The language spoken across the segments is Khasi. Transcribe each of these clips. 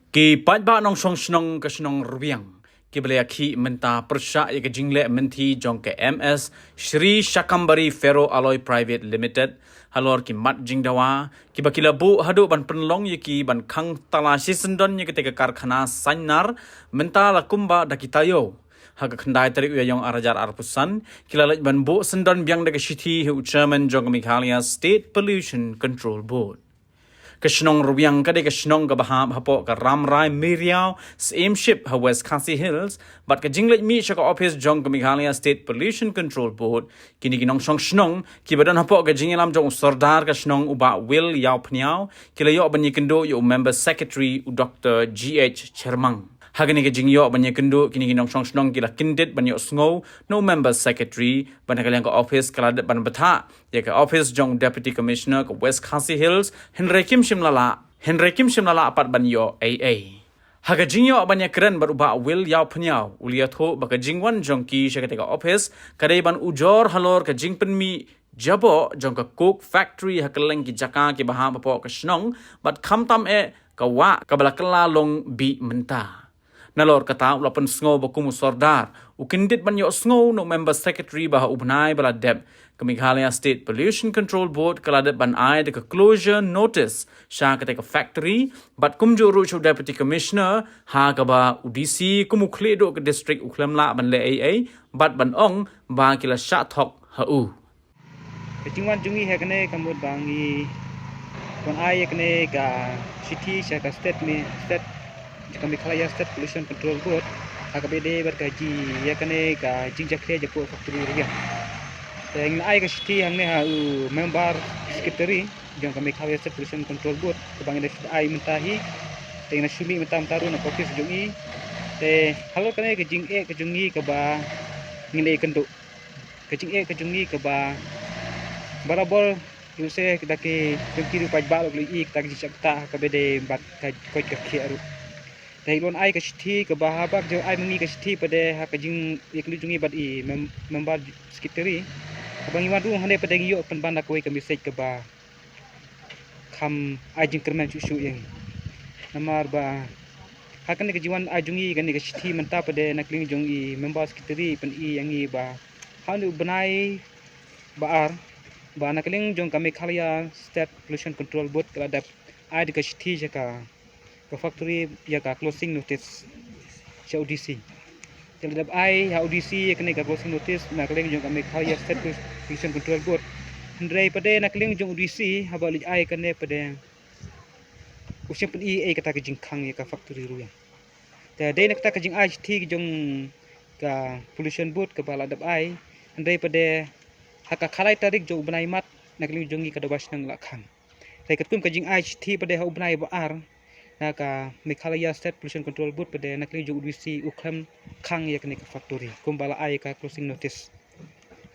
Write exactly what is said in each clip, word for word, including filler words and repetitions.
Ki paidbah nongshong shnong ka shnong Rwiang kiba la ïakhih mynta pyrshah ïa ka jingleh mynthi jong ka M/S Shree Shakambari Ferro Alloys Private Limited halor ki mat jingdawa kiba ki la buh haduh ban pynlong ïa ki ban khang tala shisyndon ïa katei ka karkhana sainar mynta la kumba da ki taïew. Ha ka khyndai tarik u Ïaïong ar hajar arphew san ki la leit ban buh syndon biang da ka shithi ha u chairman jong ka Meghalaya State Pollution Control Board. Ka shnong Rwiang ka dei ka shnong kaba hap hapoh ka Rambrai Meriaw Syiemship ha West Khasi Hills bad ka jingleit mih sha ka ophis jong ka Meghalaya State Pollution Control Board, kine ki nongshong shnong kiba don hapoh ka jingïalam jong u Sordar ka shnong u Bah Will Ïawphniaw ki la ïoh ban ïakynduh ïa u Member Secretary u Dr G H Chyrmang. Ha kane ka jingïoh ban ïakynduh kine ki nongshong shnong ki la kyndit ban ïohsngew na u Member Secretary bad na ka liang ka ophis ka la dep ban bthah ïa ka ophis jong u Deputy Commissioner ka West Khasi Hills, hynrei kim shym la lah, hynrei kim shym la lah pat ban ïoh ei ei. Ha ka jingïoh ban ïakren bad u Bah Will Ïawphniaw u la ïathuh ba ka jingwan jong ki sha katei ka ophis ka dei ban ujor halor ka jingpynmih jaboh jong ka coke factory ha kylleng ki jaka kiba hap hapoh ka shnong bad khamtam eh ka wah kaba la kylla long bih mynta. Nalor kata u la pynsngew ba kum u Sordar u kyndit ban ïohsngew na u Member Secretary ba ha u bnai ba la dep ka Meghalaya State Pollution Control Board ka la dep ban ai da ka closure notice sha katei ka factory bad kumjuh ruh sha u Deputy Commissioner ha kaba u D C kum u khlieh duh ka district u khlem lah ban leh ei ei bad ban ong ba ki la shah thok ha u. Ka jingwan jong ngi ha kane ka mut ba ngi wan ai ïa kane ka shithi sha ka state, ne state, ka Meghalaya State Pollution Control Board ha kaba ïadei bad ka ji ïa kane ka jingjakhlia japoh factory Rwiang. Te ngi ai ka shithi hangne ha u Member Secretary jong ka Meghalaya State Pollution Control Board kaba ngi da ai mynta hi. Te ngi da shu mih mynta mynta ruh na ka ophis jong i. Te halor kane ka jingeh ka jong ngi kaba ngi la ïakynduh, ka jingeh ka jong ngi kaba barabor ïa u se da ki jong ki ruh paidbah ruh ki la ïohi kata ka jingshah ktah ha kaba ïadei bad ka koit ka khiah ruh. Te ngi la wan ai ka shithi kaba haba ki ju ai ma ngi ka shithi pat de ha ka jingïakynduh jong ngi bad i mem-, Member Secretary, haba ngi wan ruh hangne pat de ngi ïoh pynban da kawei ka message kaba kham ai jingkyrmen shuh shuh ïa ngi. Namar ba ha kane ka jingwan ai jong ngi kane ka shithi mynta pat de na ka liang jong i Member Secretary i pyni ïa ngi ba ha une u bnai ba ar ba na ka liang jong ka Meghalaya State Pollution Control Board ka la dep ai da ka shithi sha ka, ka factory ïa ka closing notice sha u D C. Te la dep ai ha u D C ïa kane ka closing notice na ka liang jong ka Meghalaya State Pollution Control Board. Hynrei pat de na ka liang jong u D C haba leit ai kane pat de u shym pyni ei kata ka jingkhang ïa ka factory ruh ïa. Te dei na kata ka jingai shithi jong ka Pollution Board kaba la dep ai. Hynrei pat de ha ka khatlai tarik jong u bnai March na ka liang jong ngi ka Dorbar Shnong la khang. Te katkum ka jingai shithi pat de ha u bnai ba ar na ka Meghalaya State Pollution Control Board pat de na ka liang jong u D C u khlem khang ïa kane ka factory kumba la ai ka closing notice.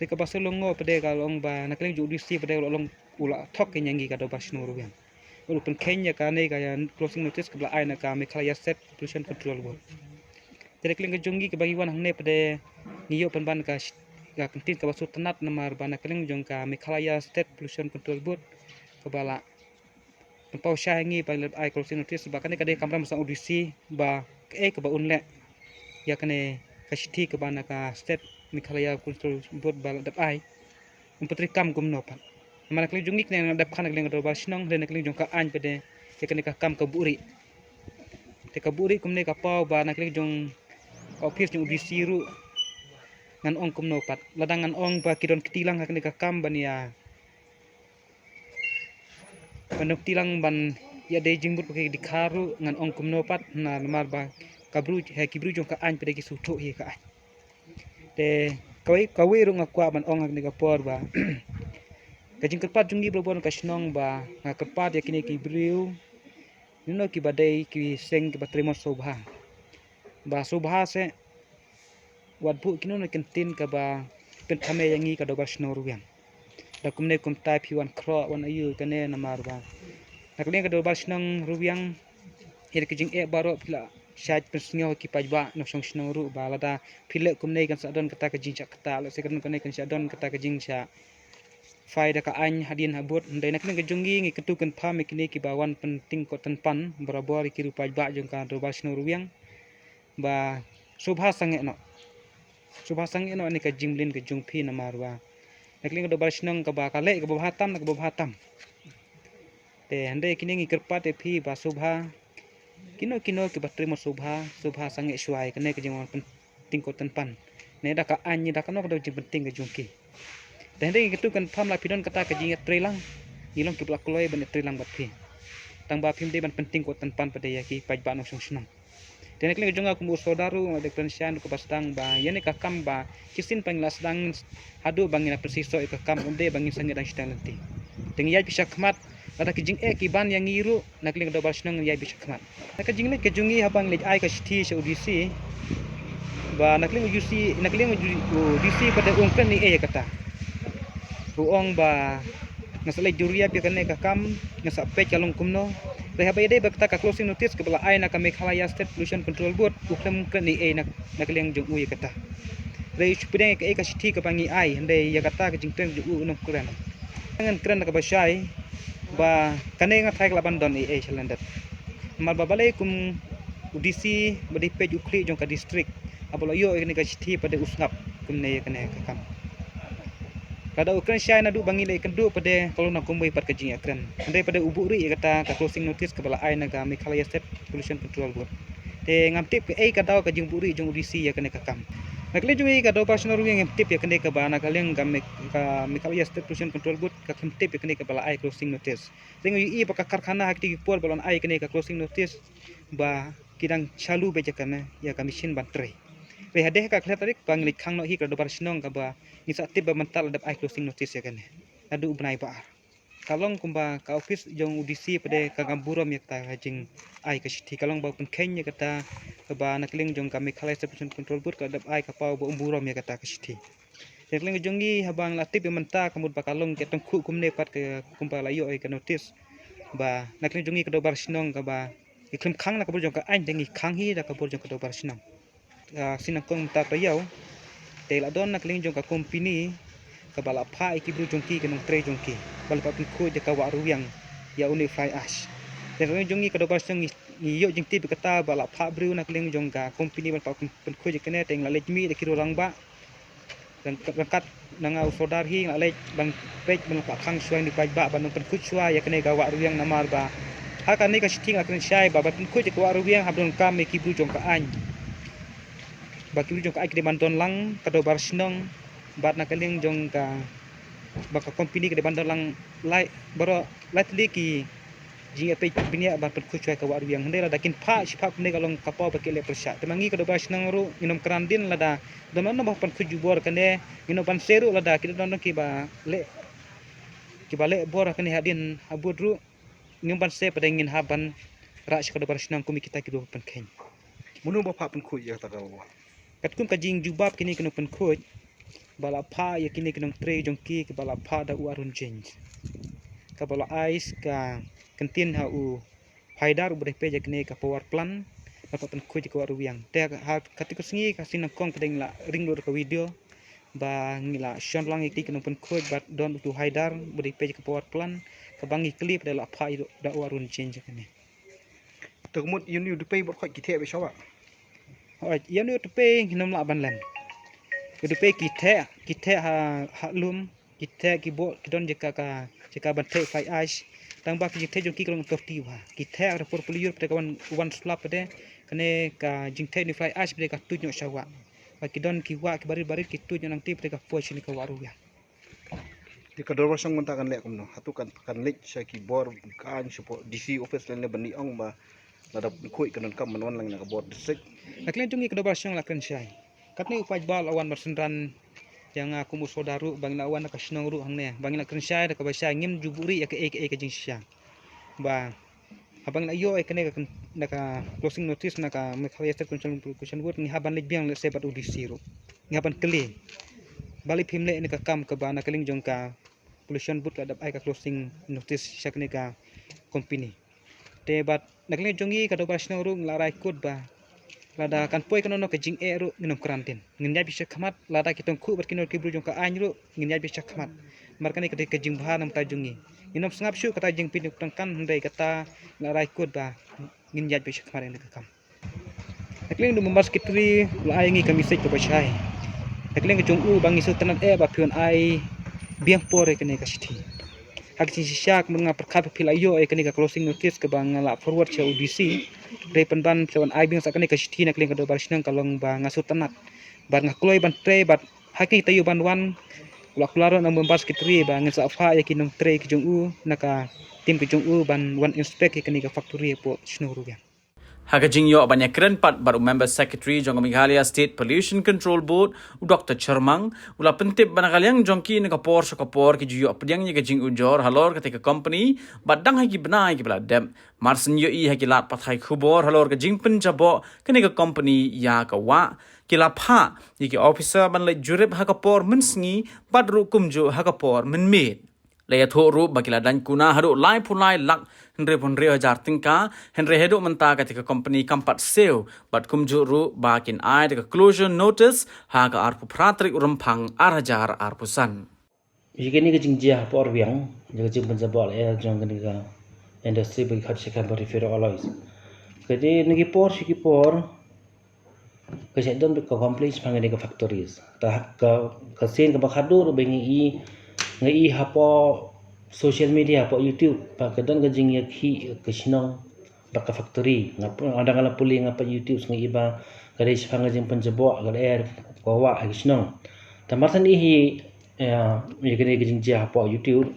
Te kaba shu long ngo pat de ka long ba na ka liang jong u D C pat de u la long u la thok ïa ngi ka Dorbar Shnong ruh ïa. U la pynkheiñ ïa kane ka closing notice kaba la ai na ka Meghalaya State Pollution Control Board. Te na ka liang ka jong ngi kaba ngi wan hangne pat de ngi ïoh pynban ka shi-, ka kyntien kaba shu tynnad namar ba na ka liang jong ka Meghalaya State Pollution Control Board kaba la pynpaw shai ïa ngi ba la ai closing notice ba kane ka dei kamram sha u D C ba kaei kaba un leh ïa kane ka shithi kaba na ka State Meghalaya Control Board ba la dep ai. Un pyntrei kam kumno pat. Namar na ka liang jong ngi kane na dep khan na ka liang ka Dorbar Shnong, hynrei na ka liang jong ka aiñ pat de ïa kane ka kam ka buhrieh. Te ka buhrieh kumne ka paw ba na ka liang jong ka ophis jong u D C ruh ngan ong kumno pat. Lada ngan ong ba ki don kti lang ha kane ka kam ban ïa ban ong kti lang ban ïa dei jingmut ba ki dkhar ruh ngan ong kumno pat, na namar ba ka bru, ha ki bru jong ka aiñ pat de ki sngewthuh hi ka aiñ. Te kawei, kawei ruh nga kwah ban ong ha kane ka por ba ka jingkyrpad jong ngi barabor ka shnong ba nga kyrpad ïa kine ki briew, kino kiba dei ki seng kiba trei mon sngewbha. Ba sngewbha seh wat buh kino kino ki kyntien kaba pynthymmai ïa ngi ka Dorbar Shnong Rwiang. Da kumne kumtai phi wan khroh wan aïu kane namar ba na ka liang ka Dorbar Shnong Rwiang ïa ka jingeh baroh phi la shait pynsngew ha ki paidbah nongshong shnong ruh ba lada phi leh kumne kan sa don kata ka jingshah ktah, lehse kan don kane kan sa don kata ka jingshah phai da ka aiñ hadien habud. Hynrei na ka liang ka jong ngi ngi kyntu kynpham ïa kine kiba wan pynting kot pynpan barabor ïa ki riew paidbah jong ka Dorbar Shnong Riwiang ba sngewbha sangeh noh. Sngewbha sangeh noh ïa kane ka jingmlien ka jong phi namar ba na ka liang ka Dorbar Shnong kaba ka leh kaba bha tam na kaba bha tam. Te hynrei kine ngi kyrpad ïa phi ba sngewbha kino kino kiba trei mo sngewbha, sngewbha sangeh shuwa ïa kane ka jingwan pynting kot pynpan. Ne da ka aiñ ne da kano kano ka jingpynting ka jong ki. Te hynrei ngi kyntu kynpham lada phi don kata ka jingïatreilang, ngi long kiba la kloi ban ïatreilang bad phi. Tang ba phim dei ban pynting kot pynpan pat ïa ki paidbah nongshong shnong. Te na ka liang ka jong nga kum u sordar ruh nga dei kren shai kaba sdang ba ïa kane ka kam ba shisien pat ngi la sdang haduh ba ngi la pynseisoh ïa ka kam, ym dei ba ngin sangeh dang shiteng lynti. Te ngi ïaid beit shakhmat, lada ki jingeh ki ban ïa ngi ruh na ka liang ka Dorbar Shnong ngi ïaid beit shakhmat. Na ka jingleit ka jong ngi haba ngi leit ai ka shithi sha u D C ba na ka liang u D C, na ka liang u D C pat u ong kren ei ei ïa kata. U ong ba nga sa leit duriap ïa kane ka kam, nga sa peit ka long kumno. Te haba ïadei bad kata ka closing notice kaba la ai na ka Meghalaya State Pollution Control Board, u khlem kren ei ei na, na ka liang jong u ïa kata. Te u shu pdiang ïa kaei ka shithi kaba ngi ai, hynrei ïa kata ka jingkren jong u un ym kren. Ngan kren da kaba shai ba kane nga tharai ka lah ban don ei ei sha lyndet. Namar ba balei kum u D C ba dei peit u khlieh jong ka district, haba la ïoh ïa kane ka shithi pat u sngap kumne ïa kane ka kam. Lada u kren shai naduh ba ngi la ïakynduh pat ka long na kumwei pat ka jingïakren. Hynrei pat u buhrieh ïa kata ka closing notice kaba la ai na ka Meghalaya State Pollution Control Board. Te ngam tip kaei ka daw ka jingbuhrieh jong u D C ïa kane ka kam. Na ka liang jong ngi ka Dorbar Shnong Riwiang ngim tip ïa kane kaba na ka liang ka Me-, ka Meghalaya State Pollution Control Board ka khlem tip ïa kane kaba la ai closing notice. Te ngi ïohi ba ka karkhana ha kito ki por ba la ai kane ka closing notice ba ki dang chalu beit ïa kane ïa ka machine ban trei. Te hadien ka khyndai tarik ba ngi leit khang noh hi ka Dorbar Shnong kaba ngi sa tip ba mynta la dep ai closing notice ïa kane. Naduh u bnai ba ar. Ka long kumba ka office jong u D C pat ka ngam burom ïa kata ka jingai ka shithi, ka long ba pynkheiñ ïa kata kaba na ka liang jong ka Meghalaya State Pollution Control Board ka dep ai ka paw ba ym burom ïa kata ka shithi. Te na ka liang jong ngi haba ngi la tip ïa mynta ka mut ba ka long ka tyngkhuh kumne pat ka kumba la ïoh ïa ka notice ba na ka liang jong ngi ka Dorbar Shnong kaba ngi khlem khang na ka bor jong ka aiñ, te ngi khang hi da ka bor jong ka Dorbar Shnong. Ah, sien nyngkong mynta taïew te la don na ka liang jong ka company kaba la phah ïa ki briew jong ki, ki nongtrei jong ki, ban pynkhooid ïa ka wah Riwiang ïa une u fly ash. Te na ka liang jong ngi ka Dorbar Shnong ngi, ngi ïoh jingtip ïa kata ba la phah briew na ka liang jong ka company ban pynkhooid ïa kane, te ngi la leit mih da ki rangbah. Ryngkat na nga u sordar hi nga la leit ban peit ban pynkhang shuwa ïa ki paidbah ban pynkhooid shuwa ïa kane ka wah Riwiang namar ba ha kane ka shithi nga la kren shai ba ban pynkhooid ïa ka wah Riwiang hap donkam ïa ki briew jong ka aiñ. Ba ki briew jong ka aiñ ki dei ban don lang, ka Dorbar Shnong bad na ka liang jong ka, ba ka company ka dei ban don lang lai, baroh lai tylli ki jingïapeit bniah ban pynkhooid shuwa ïa ka wah Riwiang. Hynrei lada kin phah shi phah kumne ka long ka paw ba ki leh pyrshah. Te ma ngi ka Dorbar Shnong ruh ngin ym kren dien lada don mano ba pynkhooid jubor kane, ngin ym banse ruh lada ki don kiba leh, kiba leh bor kane hadien habud ruh ngin ym banse pat, ngin hap ban rah sha ka Dorbar Shnong kum ïa kita kiba pynkheiñ. Mano ba phah pynkhooid ïa kata ka wah? Katkum ka jingjubab kine ki nongpynkhooid ba la phah ïa kine ki nongtrei jong ki kiba la phah da u Arun Jain, kaba la ai ka kyntien ha u Haidar uba dei peit ïa kane ka power plant ban pynkhooid ïa ka wah Riwiang. Te ha kata ka sngi ka sien nyngkong pat ngi la ring lut ka video ba ngi la shon lang ïa ki nongpynkhooid bad don utu u Haidar uba dei peit ïa ka power plant kaba ngi kylli pat, la phah ïa u da u Arun Jain ïa kane. Te ka mut ïa une u Dupei bad khoit ki theh beit sha wah? Hooid, ïa une u Dupei ngim lah ban len. U Dupei ki theh, ki theh ha, ha lum, ki theh ki bor, ki don jaka ka, jaka ban theh fly ash. Tang ba ki jingtheh jong ki ka long thirty bha. Ki theh ha por pule ïur pat ka wan, wan slap pat, kane ka jingtheh une fly ash pat ka tuid noh sha wah. Ba ki don ki wah ki barit barit ki tuid noh nangta pat ka poi shane ka wah Riwiang. Te ka Dorbar Shnong mynta kan leh kumno? Hato kan, kan leit sha ki bor ka aiñ, sha D C office lane ban ïa ong ba lada pynkhooid kan donkam ban wan lang na ka bor district? Na ka liang jong ngi ka Dorbar Shnong la kren shai. Katne u paidbah la wan ban synran ïa nga kum u sordar ruh ba ngi la wan na ka shnong ruh hangne ba ngi la kren shai da kaba shai, ngim ju buhrieh ïa kaei kaei ka jingshisha. Ba haba ngi la ïoh ïa kane ka, na ka closing notice na ka Meghalaya State Pollution, Pollution Board, ngi hap ban leit biang lehse bad u D C ruh. Ngi hap ban kylli balei phim leh ïa kane ka kam kaba na ka liang jong ka Pollution Board ka dep ai ka closing notice sha kane ka company. Te bad na ka liang jong ngi ka Dorbar Shnong ruh ngi la rai kut ba lada kan poi kano kano ka jingeh ruh ngin ym kren dien. Ngin ïaid beit shakhmat, lada ki tyngkhuh bad kino ki briew jong ka aiñ ruh ngin ïaid beit shakhmat. Namar kane ka dei ka jingbha na ka bynta jong ngi. Ngin ym sngap shuh kata ka jingpynïap tyngkhan, hynrei kata la rai kut ba ngin ïaid beit shakhmat ïa kane ka kam. Na ka liang u Member Secretary u la ai ïa ngi ka message kaba shai. Na ka liang ka jong u ba ngi sngewtynnat eh ba phi wan ai biang por ïa kane ka shithi. Ha ka jingshisha kumba nga pyrkhat ba phi la ïoh ïa kane ka closing notice kaba nga la forward sha u D C. Hynrei pynban phi la wan ai biang sa kane ka shithi na ka liang ka dorbar shnong ka long ba nga sngewtynnat. Bad nga kloi ban trei bad ha kane ka taïew ban wan, u la kular ruh na u Member Secretary ba ngin sa phah ïa ki nongtrei ki jong u na ka team ki jong u ban wan inspect ïa kane ka factory hapoh shnong Rubiang. Ha ka jingïoh ban ïakren pat bad u Member Secretary jong ka Meghalaya State Pollution Control Board, u Doctor Chyrmang, u la pyntip ba na ka liang jong ki na ka por sha ka por ki ju ïoh pdiang ïa ka jingujor halor kata ka company, bad dang ha ki bnai kiba la dep. Mar shen ïohi ha ki lad pathai khubor halor ka jingpynjaboh kane ka company ïa ka wah, ki la phah ïa ki officer ban leit jurip ha ka por mynsngi, bad ruh kumjuh ha ka por mynmiet. La ïathuh ruh ba ki la daiñ kuna haduh laiphew lai lak hynriewphew hynriew hajar tyngka, hynrei haduh mynta kata ka company kam pat siew, bad kumjuh ruh ba kin ai da ka closure notice ha ka arphew phra tarik u Rymphang ar hajar arphew san. Ïa kane ka jingjia hapoh Rubiang, ïa ka jingpynjaboh lyer jong kane ka industry ba ki khot shakhmat ba referro alloys. Kane na ki por sha ki por, ka shah don ka complain shaphang kane ka factories. Ta ka, ka sien kaba khadduh ruh ba ngi i, nga i hapoh social media, hapoh YouTube, ba ka don ka jingïakhih ka shnong bad ka factory. Nga pu-, ynda nga la pule nga pat YouTube nga i ba ka dei shaphang ka jingpynjaboh ka lyer ka wah ha ka shnong. Ta mar shen i hi, ïa, ïa kane ka jingjia hapoh YouTube.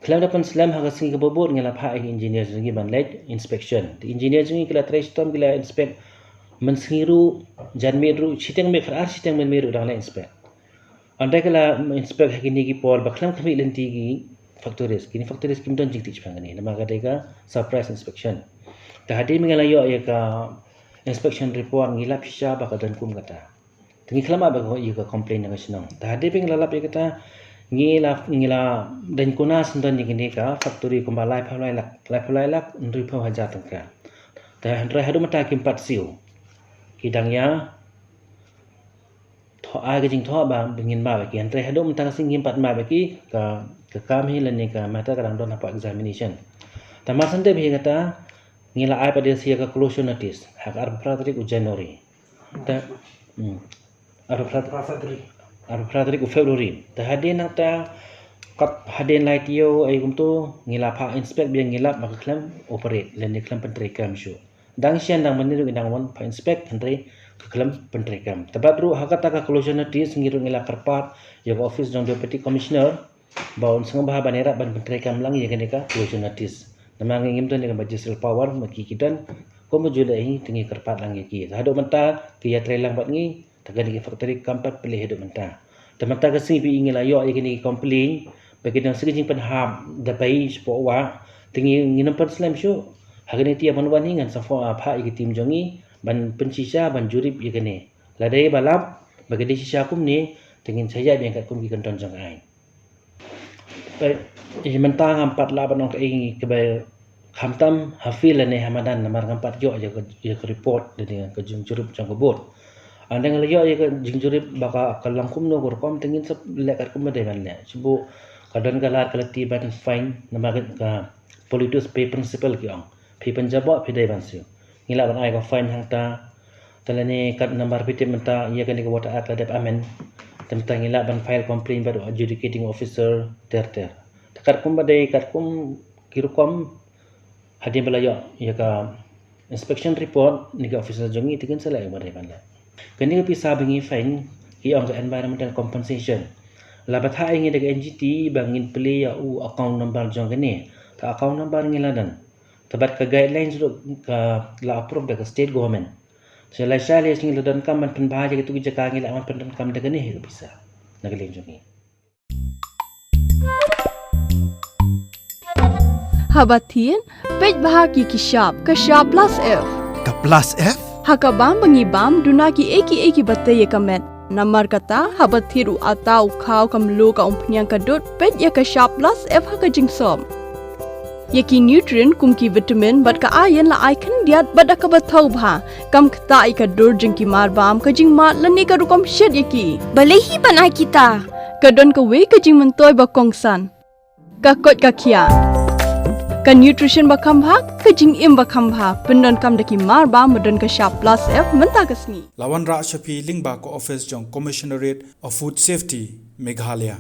Khlem da pynslem ha ka sngi kaba bud ngi la phah ïa ki engineer jong ngi ban leit inspection. Te engineer jong ngi ki la trei shitom ki la inspect mynsngi ruh, janmiet ruh, shiteng miet khatar shiteng mynmiet ruh dang la inspect. Ynda ki la inspect ha kine ki por ba khlem khmih lynti ki factories. Kine factories kim don jingtip shaphang kane. Namar ka dei ka surprise inspection. Te hadien ba ngi la ïoh ïa ka inspection report ngi lap shisha ba ka don kum kata. Te ngi khlem ap ïa ka complain na ka shnong. Te hadien ba ngi la lap ïa kata ngi la, ngi la daiñ kuna shen don ïa kine ka factory kumba laiphew lai lak, laiphew lai lak hynriewphew hajar tyngka. Te hynrei haduh mynta kim pat siew. Ki dang ïa thoh, ai ka jingthoh ba ngin map ïa ki, hynrei haduh mynta ka sngi ngim pat map ïa ki, ka, ka kam hi lane ka matter ka dang don hapoh examination. Te mar shen dep hi kata ngi la ai pat ïa ka closure notice ha ka arphew phra tarik u January. Te, hmm. Arphew phra, arphew phra tarik u February. Te hadien nangta, kat hadien lai taïew ei kumto, ngi la phah inspect biang ngi lap ba ka khlem operate lane khlem pyntreikam shuh. Dang shen dang mynne ruh ngi dang wan phah inspect hynrei ka khlem pyntreikam. Te bad ruh ha kata ka closure notice ngi ruh ngi la kyrpad ïa ka office jong Deputy Commissioner ba un sngewbha ban ïarap ban pyntreikam lang ïa kane ka closure notice. Namar ngi ngim don ïa ka magisterial power, ma ki ki don, kumba ju leh hi te ngi kyrpad lang ïa ki. Haduh mynta ki ïatrei lang bad ngi, te kane ka factory kam pat plie haduh mynta. Te mynta ka sngi ba ngi la ïoh ïa kane ka complain ba ki don sa ka jingpynhap da bei shapoh wah, te ngi, ngin ym pynslem shuh. Ha kane ka taïew ban wan hi ngan sa phah, ah, phah ïa ka team jong ngi ban pynshisha ban jurip ïa kane. Lada ba lap ba ka dei shisha kumne, te ngin sa ïaid biang katkum ki kyndon jong ka aiñ. Te, ïa mynta ngam pat lah ban ong kaei kaba khamtam ha field lane ha madan namar ngam pat ïoh ïa ka, ïa ka report lane ka jingjurip jong ka board. Ynda nga la ïoh ïa ka jingjurip ba ka, ka long kumno ka rukom te ngin sa leh katkum ba dei ban leh. Shu buh ka don ka lad ka lynti ban fine namar ka, ka polluter pays principle ki ong. Phi pynjaboh phi dei ban siew. Ngi lah ban ai ka fine hangta. Te lane kat namar phi tip mynta ïa kane ka Water Act la dep amend. Te mynta ngi lah ban file complaint bad u adjudicating officer ter ter. Te katkum ba dei katkum ki rukom hadien ba la ïoh ïa ka inspection report na ki officer jong ngi te kin sa leh ïa ba dei ban leh. Kane ka pisa ba ngi fine ki ong ka environmental compensation. La batai ïa ngi da ka N G T ba ngin plie ïa u account number jong kane. Te account number ngi la don. Te bad ka guidelines ruh ka la approve da ka state government. Te lashai lashai ngi la donkam ban pynbha ïa kito ki jaka ngi la wan pyndonkam da kane hi ka pisa na ka liang jong ngi. Haba thied, peit bha ki ki shap, ka shap plus F. Ka plus F? Ha ka bam ba ngi bam, duna ki ei ki ei kiba tei ïa ka met. Namar kata, haba thied u atta u khaw ka mluh ka umphniang ka dud, peit ïa ka shap plus F ha ka jingsop. Ïa ki nutrient kum ki vitamin bad ka iron la ai khyndiat bad da kaba thaw bha. Kam ktah ïa ka dur jong ki marbam, ka jingmad lane ka rukom shet ïa ki. Balei hi ban ai kita? Ka don kawei ka jingmyntoi ba kongsan. Ka koit ka khiah. Ka nutrition ba kham bha, ka jingim ba kham bha. Pyndonkam da ki mar bam ba don ka shap plus F mynta ka sngi. La wanrah sha phi lyngba ka office jong Commissionerate of Food Safety, Meghalaya.